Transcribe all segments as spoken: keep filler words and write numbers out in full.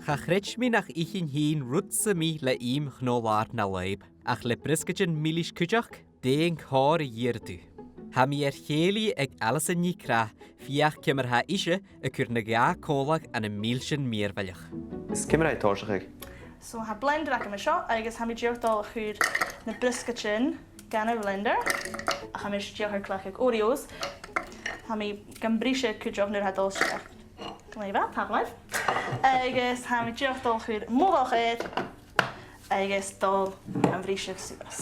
Cha chreid mi nach ithinn fhìn rud sam bith le ìm chnò-làir na lùib, ach le briosgaidean milis cuideachd, dè an còrr a dh'iarr thu? Tha mi air chèilidh aig Alison NicRath feuch ciamar a tha ise a' cur na dhà còmhla ann am mìlsean mìorbhaileach. Is ciamar a tha e a' tòiseachadh? So, tha blender agam an seo, agus tha mi dìreach a' dol a chur na briosgaidean dhan a' bhlender. Ach tha mise dìreach air cleachdadh Oreos. Tha mi gam briseadh cuideachd nuair a tha e a' dol a-steach. Glè mhath, tapadh leibh. Agus tha mi dìreach a' dol a chur mullach air, agus a' dol gam briseadh suas.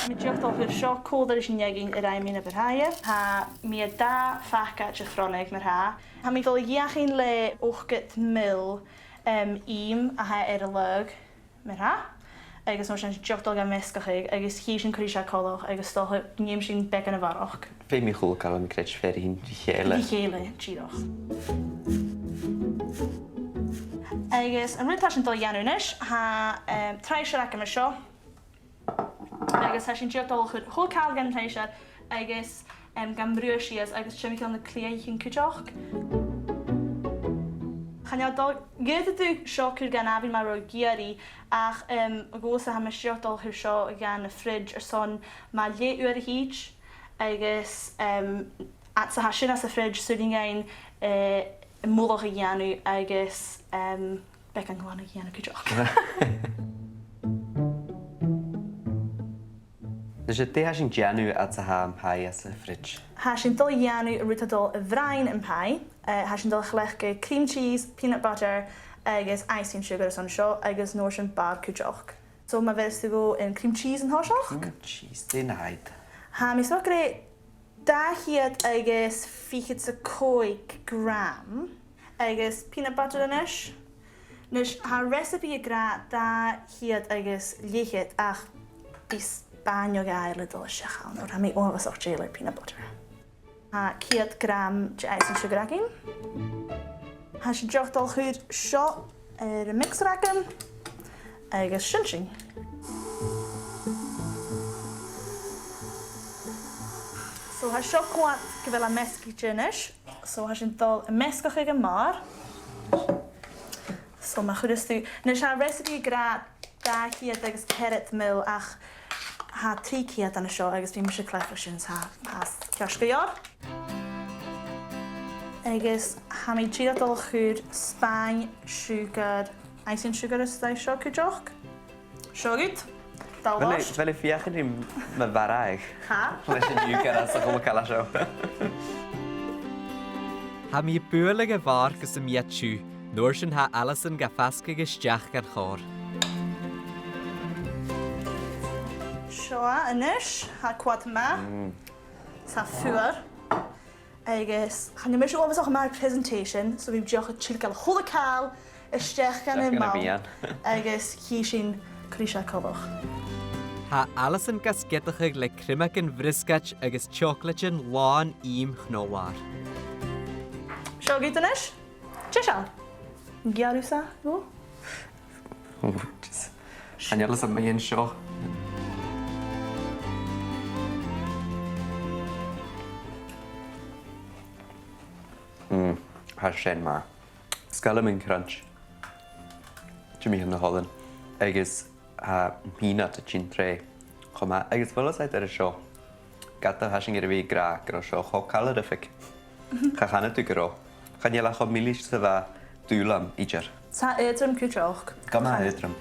Tha mi dìreach a' dol a chur seo còmhla ris an fheadhainn a rinn mi na bu tràithe. Tha mi air dà phacaid a phronnadh mar-thà. Tha mi a' dol a dh'fheuchainn le ochdad mil, em, ìm a tha air an lagh mar-thà. Agus an uair sin dìreach a' dol gam measgachadh, agus chì sinn cò ris a tha e coltach, agus 's dòcha gum feum sinn beagan a bharrachd. Feumaidh a h-uile càil, tha mi a' creids, faireachdainn ri chèile. Ri chèile, dìreach. Agus an rud a tha sinn a' dol a dhèanamh a-nis, tha, em, truinnsear agam an seo. Agus tha sinn dìreach a' dol a chur a h-uile càil dhan truinnsear agus, em, gam bruich sìos agus timcheall nan cliathan cuideachd. Chan eil dol, dh'fhaodadh tu seo a chur dhan àmhainn ma robh thu ag iarraidh, ach, em, dhòmhsa tha mise dìreach a' dol a chur seo dhan a' fridge airson mu leth-uair a thìde, agus, em, fhad 's a tha sin anns a' fridge, 's urrainn dhuinn, eh, mullach a dhèanamh agus, em, beagan glanadh a dhèanamh cuideachd. Nise, dè tha sinn a' dèanamh fhad 's a tha am pie anns a' fridge? Tha sinn a' dol a dhèanamh an rud a tha a' dol a bhruidhinn am pie. Eh, tha sinn a' dol a chleachdadh cream cheese, peanut butter agus icing sugar airson seo, agus an uair sin bàrr cuideachd. So, ma bheir sinn an cream cheese an toiseach? Cream cheese, dè na tha iad? Tha mi a' smaoineachadh gur e dà cheud agus fichead 's a còig gram, agus peanut butter a-nis. A-nis, tha an recipe ag ràdh dà cheud agus leth-cheud, ach bidh spàin no dhà eile a' dol a-steach ann, oir tha mi uabhasach dèidheil air peanut butter. Tha ceud gram de icing sugar againn. Tha sinn dìreach a' dol a chur seo air a' mixer agam, agus sin sinn. So, tha seo coimhead gu bheil e measgaichte a-nis. So, tha sinn a' dol a mheasgachadh gu mòr. So, ma chuireas tu, a-nis, tha an recipe ag ràdh dà cheud agus ceathrad mil, ach tha trì cheud ann an seo agus bidh mise a' cleachdadh sin, tha, tha e ceart gu leòr. Agus tha mi dìreach a' dol a chur spàin, siùcar, icing sugar a-staigh an seo cuideachd. Seo agad. Dà bhlas. A bheil thu a' feuchainn ri mo mharbhadh? Tha. Leis an siùcar anns a' chòcaireachd seo. Tha mi a' bualadh a' bhàrr gus am bi e tiugh, an uair sin tha Alison ga fasgadh a-steach dhan chòrr. Seo e a-nis, tha e coimhead math. Mm. Tha e fuar. Agus chan eil mise uabhasach math air presentation, so bidh mi dìreach a' tilgeil a h-uile càil a-steach dhan a' bhonn, agus chì sinn cò ris a tha e coltach. Tha Alison ga sgeadachadh le criomagan bhriosgaid agus teòclaidean làn ìm chnò-làir. Seo agad a-nis. Dè seo? Gearradh sa, no? Oh, jeez. Chan eil fhios agam mu dheidhinn seo. Mm, tha sin math. 'S caomh leam an crunch. Timcheall na h-oilean. Agus tha peanut a' tighinn tro cho math. Agus a bheil fhios agad air seo, ged a tha sinn air a bhith ag ràdh gun robh seo cho calorific, cha chanadh tu gun robh. Chan eil e cho milis 's a bha dùil leam idir. Tha e aotrom cuideachd. Gu math aotrom.